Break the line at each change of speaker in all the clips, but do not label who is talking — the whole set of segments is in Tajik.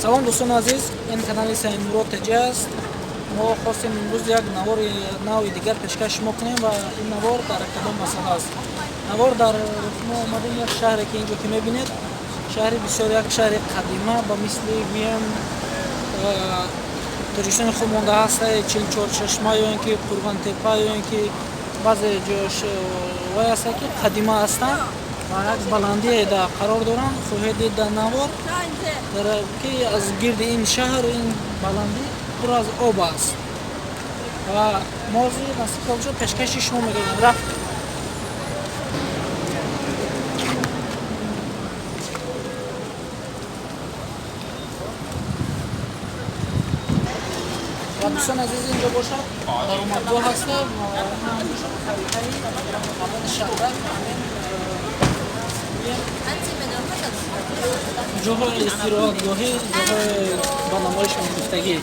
Салом дӯстони азиз, ин канали Саидмурод ТЖ аст. Мо хостем имрӯз як навори нави дигар пешкаш шумо кунем ва ин навор дар кадом масъала аст. Навор дар мо омадем як шаҳре ки инҷо ки мебинед, шаҳри бисёр як шаҳри қадима ба мисли гӯям Тоҷикистони хуб монда ҳаста, Чилчорчашма ё ин ки Қурғонтеппа ё ин ки баъзе ҷош вай ҳаста ки қадима ҳастанд ва як баландие да қарор доранд. Хоҳед дид дар навор ки аз гирди ин шаҳр ин баландӣ пур аз об аст ва мо ҳозир насиб бошад пешкаши шумо мегардем. Рафт. Ва дӯстони азиз, инҷо бошад даромадгоҳ ҳаста ва бошад харитаи ҳамон шаҳрак, ҳамин ҷоҳои истироҳатгоҳӣ, ҷоҳои ба намоиш гирифтагӣ.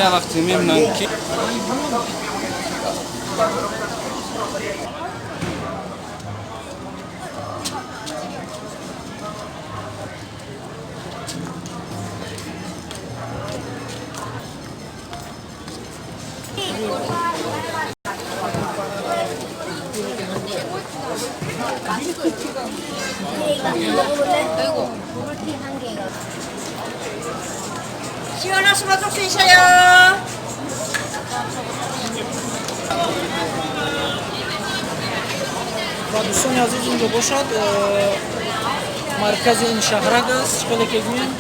Я вақте мебинам ки
먹어볼래? 아이고. 버블티 한 개가.
시원하시면 좀 쉬셔요.
Ва дӯстони азиз, инҷо бошад маркази ин шаҳрак аст. Хеле ки гӯем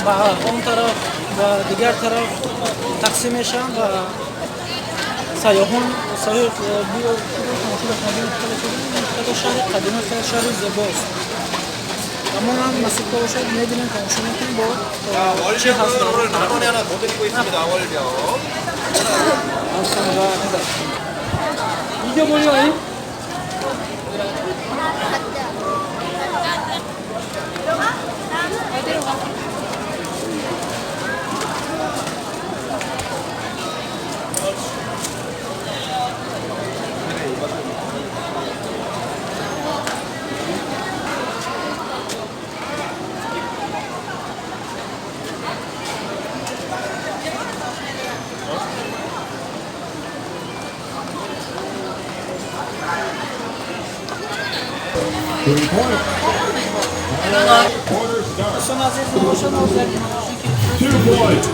ба он тараф ва дигар тараф тақсим мешаванд ва сайёҳон сайёҳ тамошо мекунанд. Хеле ки гӯем хеле шаҳри қадима, хеле шаҳри зебост. Ва мо ҳам насиб бошад мебинем, тамошо мекунем бо чӣ ҳаст.
월병을 오늘 1만 원에 하나 더 드리고 있습니다. 월병.
이겨버려. Дӯстони азиз, бошад
Two points.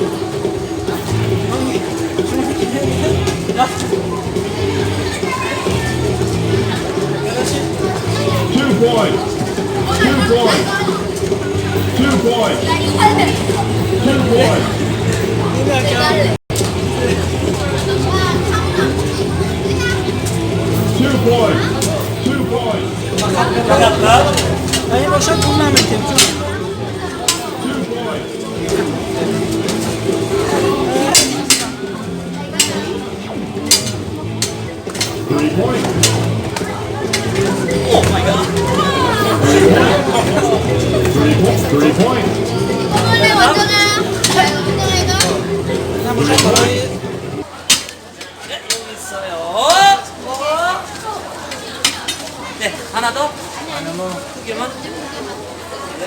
2 points. 2 points. 2 points. 2 points. 2 points. 2 points.
ин бошад пул наметем.
2 points. 3 points.
Oh my God.
3 points. 3 points.
먹어볼래? 원정아. 원정아 이거.
ина бошад барои
네, 여기 있어요. 어. 네, 하나 더? 두 개만? 네,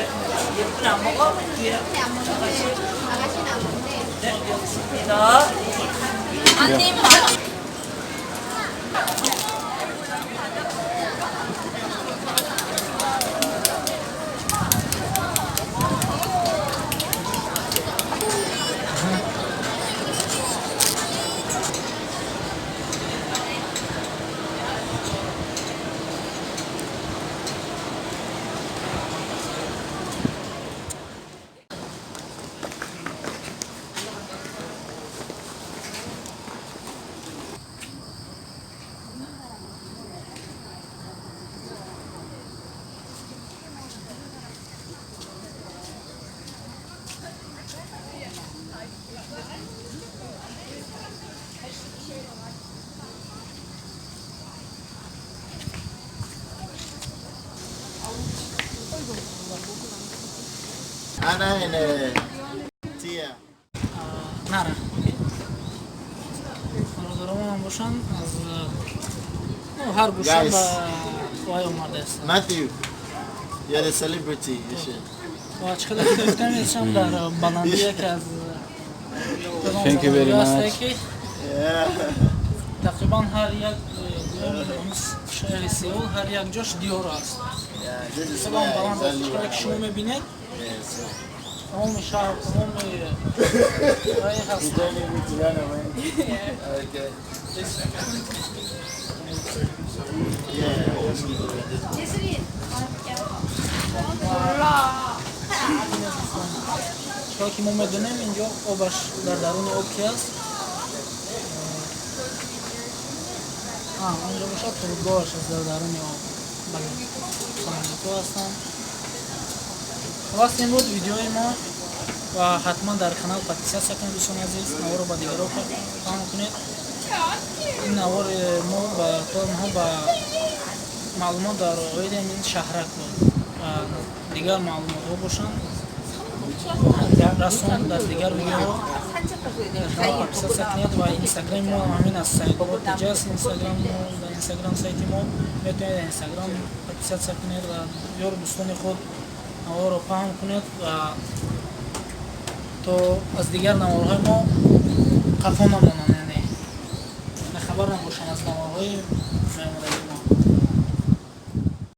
예쁜 안 먹어? 뒤에 아가씨.
아가씨는 안 먹네.
네, 여기 있습니다.
아님.
Anna and Tia.
Нара бародаронам бошанд, аз ну, ҳар гӯша
Guys.
ба вай омадаастанд.
Matthew, you're the celebrity. You should.
Ва чӣ қадар ки гуфтам, ешам дар баландӣ яке аз
Thank you very
ҳасте,
much.
ки тақрибан ҳар як, гӯем, шаҳри Сеул ҳар як ҷош диёр аст.
Yeah, this is
Салом
where
баланд аст.
exactly
Чӣ қадар
where
ки
I
шумо
went.
мебинед,
Yeah, so
тамоми шаҳр, тамоми вай ҳаст.
You don't need me to run away. Okay. Yeah, let's go this one.
예슬이.
Чиқадар ки мо медонем, инҷо обаш дар даруни об ки аст. Онҷо бошад, фурудгоҳаш аст дар даруни об. Бале, самолётҳо ҳастанд. Хулос, ин буд видеои мо ва ҳатман дар канал подписаться кунед, дӯстони азиз, наворро ба дигарон паҳн кунед. Ин навори мо ба танҳо ба маълумот дар оиди ин шаҳрак буд ва дигар маълумотҳо бошанд, расон дар дигар видеоҳо. Дар канал подписаться кунед ва инстаграми мо ҳамин аст, Саидобод ТЖ аст инстаграм мо. Дар инстаграм сайти мо метавонед, дар инстаграм подписаться кунед ва ёру дӯстони худ наворро паҳн кунед ва то аз дигар наворҳои мо қафо намонанд, яъне бехабар набошанд аз наворҳои меомадагӣ.